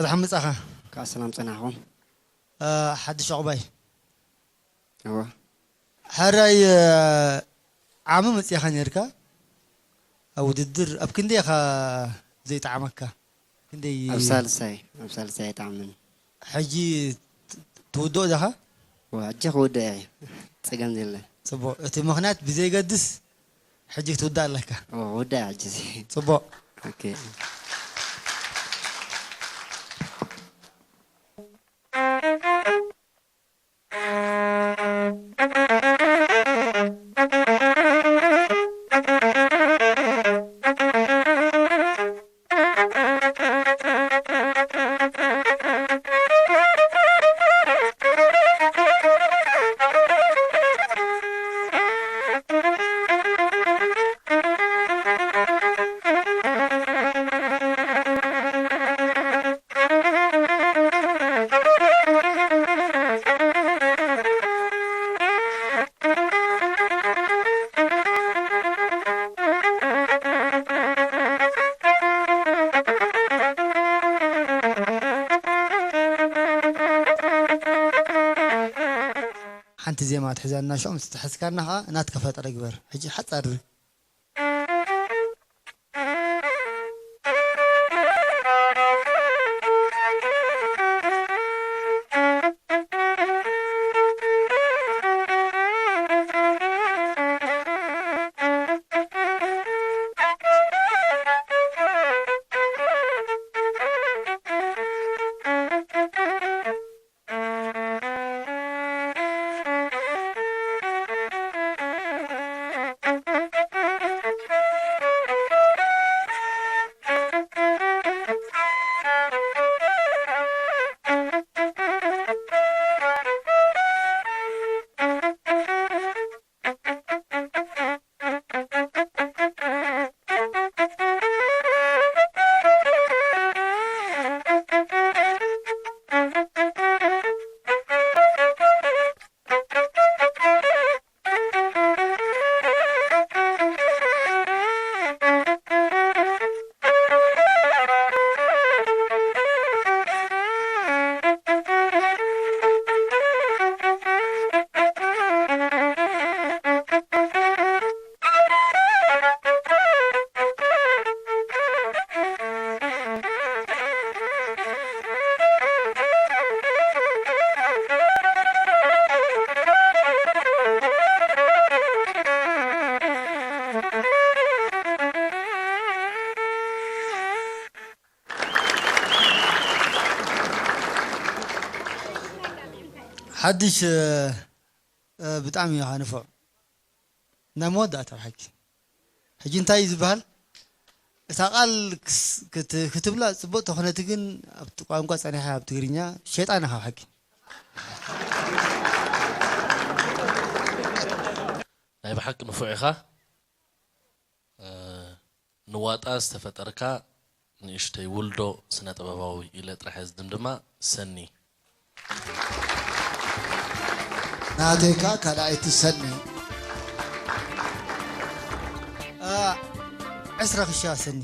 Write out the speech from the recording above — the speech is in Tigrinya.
ብርሃን ምጻኻ። ካብ ሰላም ጸናሕኩም። እ፣ ሓድሽ ዕቑባይ። እወ። ሕራይ፣ እ፣ ዓሚ መጺኻ ነርካ ኣብ ውድድር። ኣብ ክንደይ ኢኻ ዘይጠዓመካ? ክንደይ? ኣብ ሳልሳይ፣ ኣብ ሳልሳይ ኣይጠዓመን። ሕጂ ት-፣ ትውድኦ ዲኻ? እወ፣ ሕጂ ክውድእ እየ። ጸገም የለን። ጽቡቕ። እቲ ምኽንያት ብዘይገድስ ሕጂ ክትውዳእ ኣለካ። እወ፣ ክውዳእ እየ ሕጂ። ጽቡቕ። ኦኬ። ሓንቲ ዜማ ትሕዘና፣ ሽዑ ምስ ተሐዝካና ኸዓ ናትካ ፈጠረ ግበር። ሕጂ ሓጻር ሓድሽ፣ እ፣ እ፣ ብጣዕሚ ኢኻ ንፉዕ። ናይ መወዳእታ ብሓቂ። ሕጂ እንታይ እዩ ዝበሃል? እታ ቃል ክስ-፣ ክት-፣ ክትብላ ጽቡቕ ተኾነት ግን ኣብቲ ቋንቋ ጸኒሓ ኣብ ትግርኛ ሸይጣን ኢኻ ብሓቂ። ናይ ብሓቂ ንፉዕ ኢኻ። እ፣ ንዋጣ ዝተፈጠርካ ንእሽተይ ውልዶ ስነ ጥበባዊ ኢለ ጥራሕ እየ ዝድምድማ። ሰኒ። ናተይ ከኣ ካልኣይቲ ሰኒ። እ፣ ዕስራ ክሻ ሰኒ።